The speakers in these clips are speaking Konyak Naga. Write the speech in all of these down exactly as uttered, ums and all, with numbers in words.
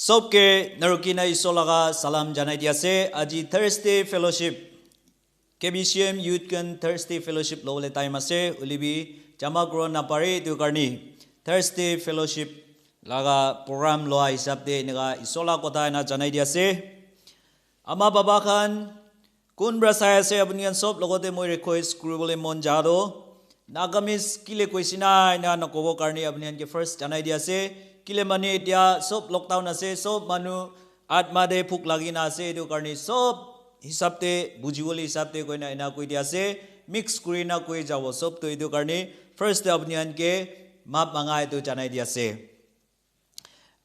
Sobke narukina Isor laga salam janai di ase. Aji Thursday fellowship, K B C M youth kan Thursday fellowship lobole time ase. Ulibi jama kuro napare etu karni Thursday fellowship laga program loa hisab te enika Isor la kotha ena janai di ase. Ama baba khan, kun pra sai ase, apuni khan sob logote moi request kuribole mon ja do, Nagamese kile koise na ena nakobo karni apuni khan ke first janai di ase. Kile mane etia sob lockdown ase, sob manu atma te bhuk lagi na ase, etu karni sob hisab te bujibole hisab te koina ena koi di ase, mix kuri na koi jabo sob to. Etu karni first te apuni khan ke map manga etu janai di ase.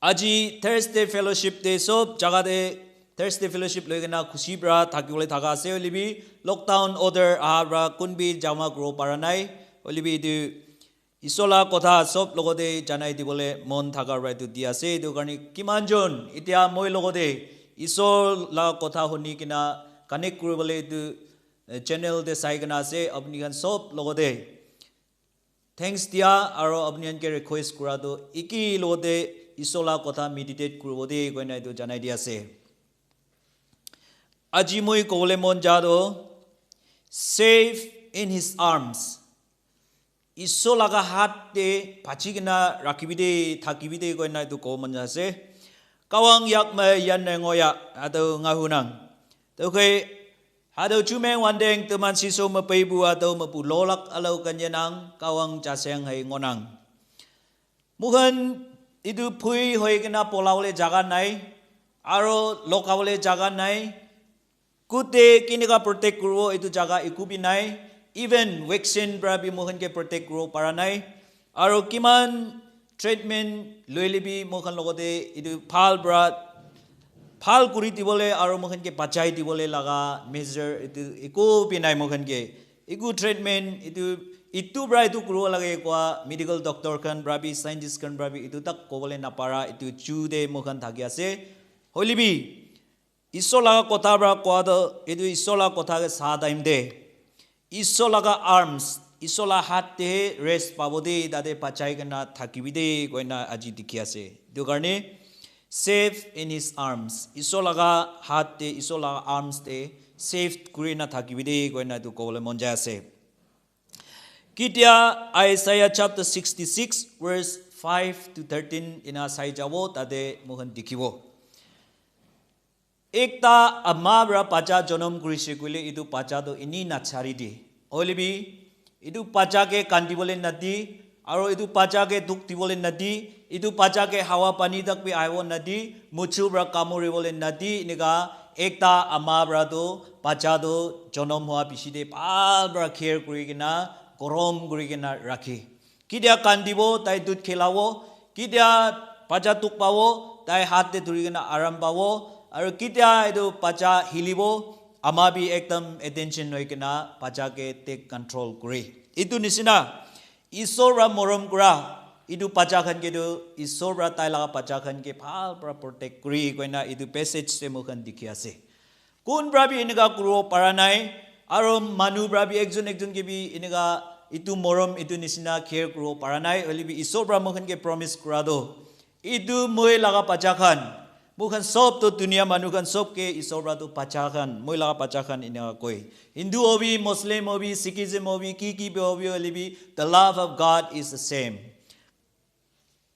Aji Thursday fellowship te sob jaga te Thursday fellowship loi kena khushi pra thakibole thaka ase, hoilebi lockdown order aha pra kun bi jama kuribo para nai. Hoilebi etu Isor la kotha sob logote janai dibole mon thaka pra etu di ase. Etu karni kiman jon etia moi logote Isor la kotha huni kena connect kuribole etu, eh, channel te sai kena ase, apuni khan sob logote thanks dia aro apuni khan ke request kura tu eki logote Isor la kotha meditate kuribo de koina etu janai di ase. Aji moi kobole mon ja tu, safe in his arms. Isor laga hat te bachi kena rakhibi de, thakibi de koina etu kobo mon ja ase. Kawang yak me yan ne ngoya atu ngahunang. Toke hado chumeng wandeng teman siso me peibu atu me pu lolak alau kanyanang kawang jaseng hai ngonang. Moikhan etu phui hoi kena polawole jaga nai, aro lokawole jaga nai. Kute kinika protect kuribo etu jaga eku bi nai. Even vaccine pra bi moikhan ke protect kuribo para nai. Aro kiman treatment loile bi moikhan logote etu bhal pra bhal kuri dibole aro moikhan ke bachai dibole laga measure etu eku bi nai moikhan ke. Eku treatment etu, etu pra etu kuribo lage koa medical doctor khan pra bi, scientist khan pra bi etu tak kobole napara etu ju te moikhan thaki ase. Hoilebi Isor laga kotha pra koa tu etu Isor laga kotha ke sa time te Isor laga arms, Isor laga hat te he rest pabo de, tate bachai kena thakibi de koina aji dikhi ase. Etu karni safe in his arms, Isor laga hat te, Isor laga arms te safe kuri na thakibi de koina etu kobole mon jai ase. Kitia Isaiah chapter sixty-six verse five to thirteen ena sai jabo, tate moikhan dikhibo. Ekta ama pra bacha jonom kurise koile etu bacha tu eni nachari de. Hoilebi etu bacha ke kandibole nadi, aro etu bacha ke dukh dibole nadi, etu bacha ke hawa pani tak bi ahibo nadi, muchu pra kamuribole nadi, enika ekta ama pra tu bacha tu jonom hua bishi te bhal pra care kuri kena, gorom kuri kena rakhi. Ketia kandibo, tai dut khilabo, ketia bacha dukh pabo, tai hat te dhuri kena aram pabo, aru ketia etu bacha hilibo, ama bi ekdam attention loi kena bacha ke take control kuri. Etu nisina Isor pra morom kura etu bacha khan ke tu Isor pra tai laga bacha khan ke bhal pra protect kuri koina etu passage te moikhan dikhi ase. Kun pra bi enika kuribo para nai, aro manu pra bi ekjon ekjon ke bi enika etu morom etu nisina care kuribo para nai, hoilebi Isor pra moikhan ke promise kura tu etu moi laga bacha khan, moikhan sob tu dunia manu khan sob ke Isor pra tu bacha khan, moi laga bacha khan enika koi. Hindu hobi, Muslim hobi, Sikhism hobi, ki ki bi hobi, hoilebi the love of God is the same.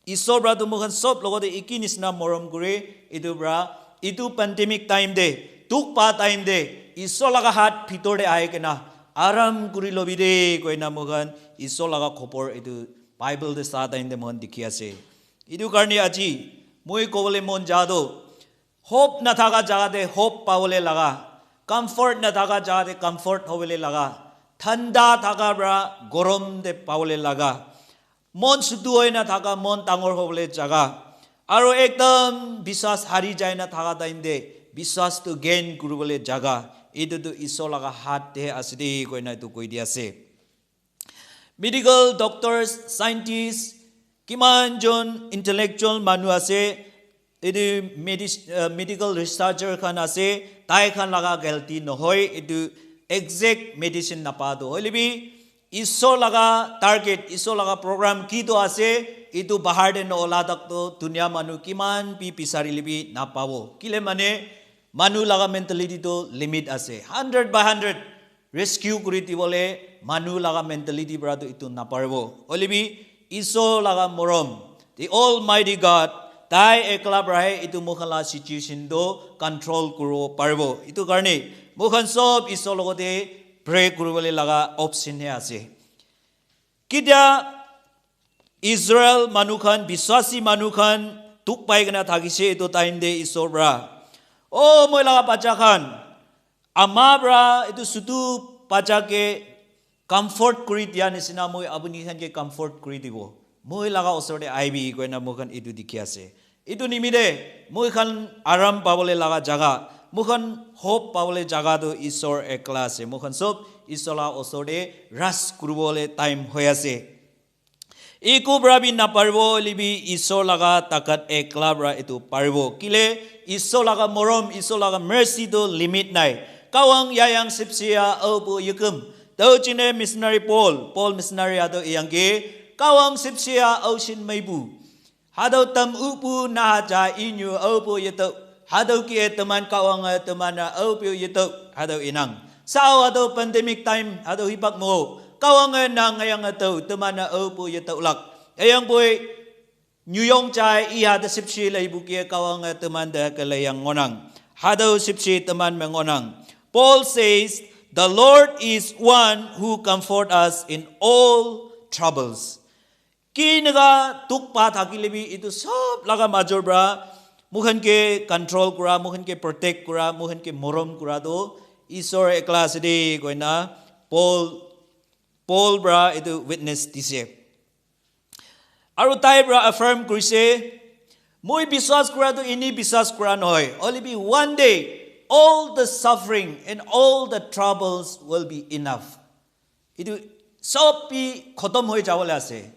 Isor pra tu moikhan sob logote eki nisina morom kure. Etu pra, etu pandemic time te, dukh pa time te, Isor laga hat bhitor te ahi kena aram kuri lobi de koina moikhan Isor laga khobor etu Bible te sa time te moikhan dikhi ase. Etu karni aji moi kobole mon ja tu, hope nathaka jaga te hope pawole laga, comfort nathaka jaga te comfort hobole laga, thanda thaka pra gorom te pawole laga, mon sudu hoi na thaka mon dangor hobole jaga, aro ekdam biswas hari jai na thaka time te biswas tu gain kuribole jaga, etu tu Isor laga hat te ase de koina etu koi di ase. Medical doctors, scientists, kiman jon intellectual manu ase, etu medis-, uh, medical researcher khan ase, tai khan laga galti nohoi, etu exact medicine napa tu. Hoilebi Isor laga target, Isor laga program ki tu ase, Etu bahar te nola tak to dunia manu kiman bi bisari le bi napabo. Kile mane manu laga mentality to limit ase. Hundred by hundred rescue kuri dibole manu laga mentality para to etu naparibo. Hoile bi Isor laga morom, the Almighty God, tai ekla para he etu moikhan la situation to control kuribo paribo. Etu karne moikhan sob Isor logote pray kuribole laga option he ase. Ketia Israel manu khan, biswasi manu khan dukh pai kena thakise etu time te Isor para, "Oh, moi laga bacha khan, ama para etu sutu bacha ke comfort kuri dia nisina moi apuni khan ke comfort kuri dibo. Moi laga osor te aibi," koina moikhan etu dikhi ase. Etu nimite moikhan aram pabole laga jaga, moikhan hope pabole jaga tu Isor ekla ase. Moikhan sob Isor laga osor te ras kuribole time hoi ase. Eku para bi naparibo, hoile bi Isor laga takat ekla para etu paribo. Kile Isor laga morom, Isor laga mercy to limit nai. Kawang yayang sipsia au pu yukum. Tau chine missionary Paul, Paul missionary ado iyang ke, kawang sipsia au shin maibu. Hadau tam upu naha ja inyu au pu yeto. Hadau ki e teman kawang e teman a au pu yeto. Hadau inang. Sao hadau pandemic time hadau hipak mo. Kawang e nang ayang atau teman a au pu yeto lak. Ayang boy nyuyong chai i hada sipsi lai bu ki e kawang e teman da ke layang ngonang. Hadau sipsi teman me ngonang. Paul says, "The Lord is one who comfort us in all troubles." Ki naga dukh pa thakile bi etu sob laga major para moikhan ke control kura, moikhan ke protect kura, moikhan ke morom kura tu Isor ekla ase de koina Paul, Paul para etu witness dise. Aru tai para affirm kurise, "Moi biswas kura tu ini biswas kura nohoi. Hoile bi one day all the suffering and all the troubles will be enough." Etu sob bi khotom hoi jabole ase.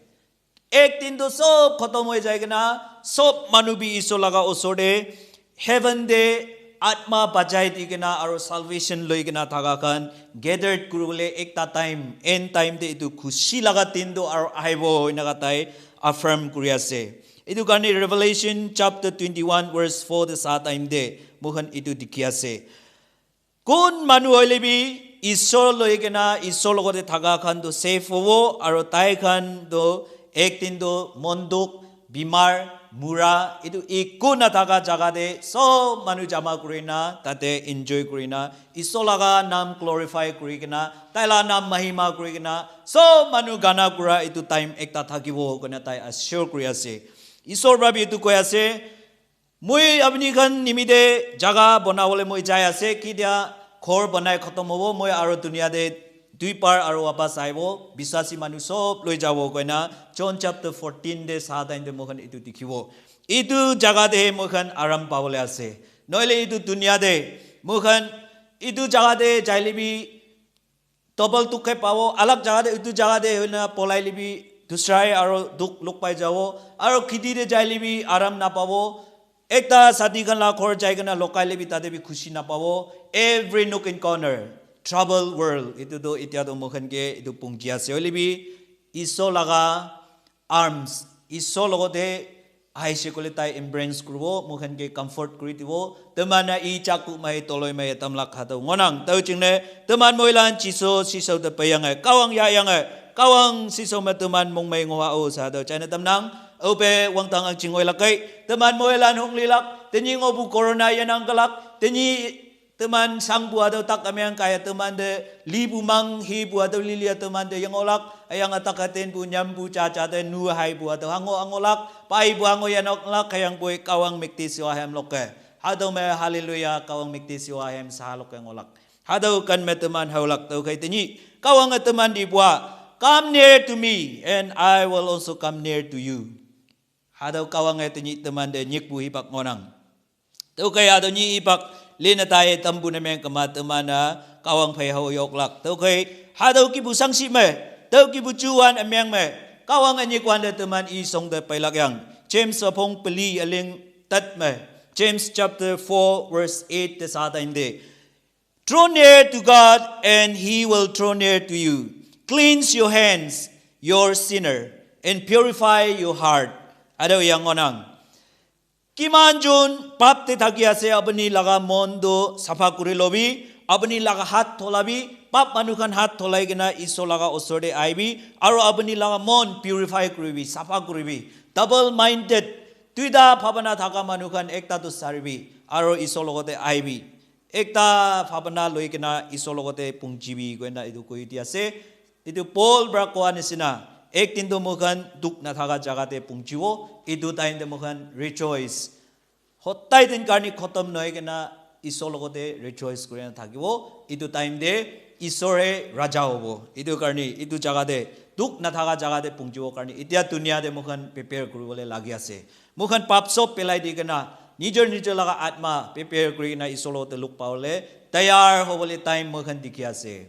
Ek din to sob khotom hoi jai kena, sob manu bi Isor laga osor te, heaven te, atma bachai di kena aru salvation loi kena thaka khan gathered kuribole ekta time, end time te etu khushi laga din to aru ahibo, enaka tai affirm kuri ase. Etu karne Revelation chapter twenty-one verse four te sa time te moikhan etu dikhi ase. Kun manu hoile bi Isor loi kena Isor logote thaka khan tu safe hobo, aru tai khan tu ek din tu mon dukh, bimar, mura, etu eku nathaka jaga te sob manu jama kurina tate enjoy kurina Isor laga nam glorify kuri kena, tai la nam mahima kuri kena sob manu gana kura etu time ekta thakibo koina tai assure kuri ase. Isor para bi etu koi ase, "Moi apni khan nimite jaga banabole moi jai ase, ketia ghor banai khotom hobo, moi aru dunia te dui bar aru wapas ahibo, biswasi manu sob loi jabo," koina John chapter fourteen te sa time te moikhan etu dikhibo. Etu jaga te moikhan aram pabole ase. Nohole etu dunia te moikhan etu jaga te jaile bi double dukh ke pabo, alag jaga te, etu jaga te hoina polai le bi dusra he aru dukh log pai jabo, aru kheti te jai le bi aram napabo, ekta sadi khan la ghor jai kena lokai le bi tate bi khushi napabo. Every nook and corner, trouble world, etu to etia to moikhan ke etu pungji ase. Hoile bi Isor laga arms, Isor logote aise koile tai embrace kuribo, moikhan ke comfort kuri dibo. Teman a i chaku mai toloi mai tamlak khato ngonang. Tau chingne, teman moilan Jisu siso te payang e, kawang ya yang e, kawang siso ma teman mong mai ngoha o sa tau china tamnang. Ope wangtang ang chingoi lakai. Teman moilan hong lilak, tenyi ngobu corona yanang kalak, tenyi teman sang bua do tak amyang kaya teman de li bu mang hi bua do lilia teman de yang olak, ayang atak aten bu nyam bu cha cha de nu hai bua do hango angolak, pai bu hango yanok lak, kayang bui kawang mikti siwa hem loke. Hado me hallelujah, kawang mikti siwa hem sa loke ngolak. Hado kan me teman haulak tau kai tenyi, kawang e teman di bua, "Come near to me, and I will also come near to you." Hado kawang e tenyi teman de nyik bu hipak ngonang. Tau kai ado nyi ipak lina tai tambu na meng kama teman a kawang phai hau yok lak. Tau kai hadau ki bu sang si me, tau ki bu chuan a meng me, kawang a nyik wan de teman i song de pai lak yang. James a phong peli a ling tat me. James chapter four verse eight te sa ta inde. Draw near to God and he will draw near to you. Cleanse your hands, your sinner, and purify your heart. Aro yang onang. Kiman jon pap te thaki ase, apuni laga mon tu sapha kuri lobi, apuni laga hat dholabi, pap manu khan hat dholai kena Isor laga osor te ahibi, aro apuni laga mon purify kuribi, sapha kuribi. Double minded, duita bhabana thaka manu khan ekta tu saribi, aro Isor logote ahibi. Ekta bhabana loi kena Isor logote pungjibi koina etu koi di ase. Etu Paul para koa nisina, ek din tu moikhan dukh nathaka jaga te pungjibo, etu time te moikhan rejoice. Hodai din karni khotom nohoi kena Isor logote rejoice kuri na thakibo. Etu time te Isor he raja hobo. Etu karni etu jaga te dukh nathaka jaga te pungjibo karni etia dunia te moikhan prepare kuribole lagi ase. Moikhan pap sob pelai di kena nijor nijor laga atma prepare kuri kena Isor logote log pabole tayar hobole time moikhan dikhi ase.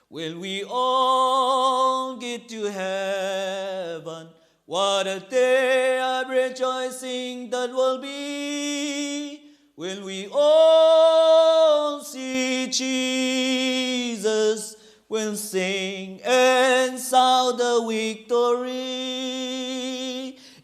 When we all get to heaven, what a day of rejoicing that will be. When we all see Jesus, we'll sing and shout the victory.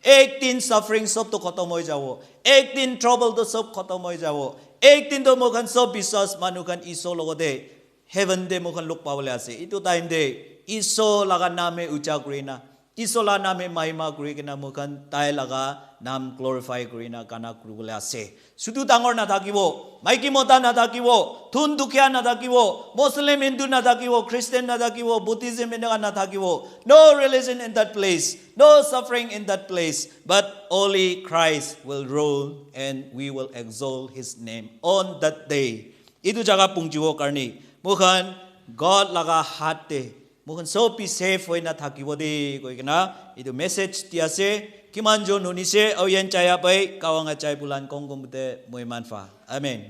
Ek din suffering sob to khotom hoi jabo. Ek din trouble to sob khotom hoi jabo. Ek din to moikhan sob biswas manu khan Isor logote heaven te moikhan log pabole ase. Etu time te Isor laga nam he ucha kuri na, Isor laga nam he mahima kuri kena moikhan tai laga nam glorify kuri na gana kuribole ase. Sudu dangor nathakibo, maiki mota nathakibo, dhun dukhiya nathakibo, Muslim Hindu nathakibo, Christian nathakibo, Buddhism eneka nathakibo. No religion in that place, no suffering in that place, but only Christ will rule and we will exalt his name on that day. Etu jaga pungjibo karni moikhan God laga hat te moikhan sob bi safe hoina thakibo de koi kena etu message di ase. Kiman jon hunise, au yan chaya pai kawanga chai bulan kong kong te moi man fa. Amen.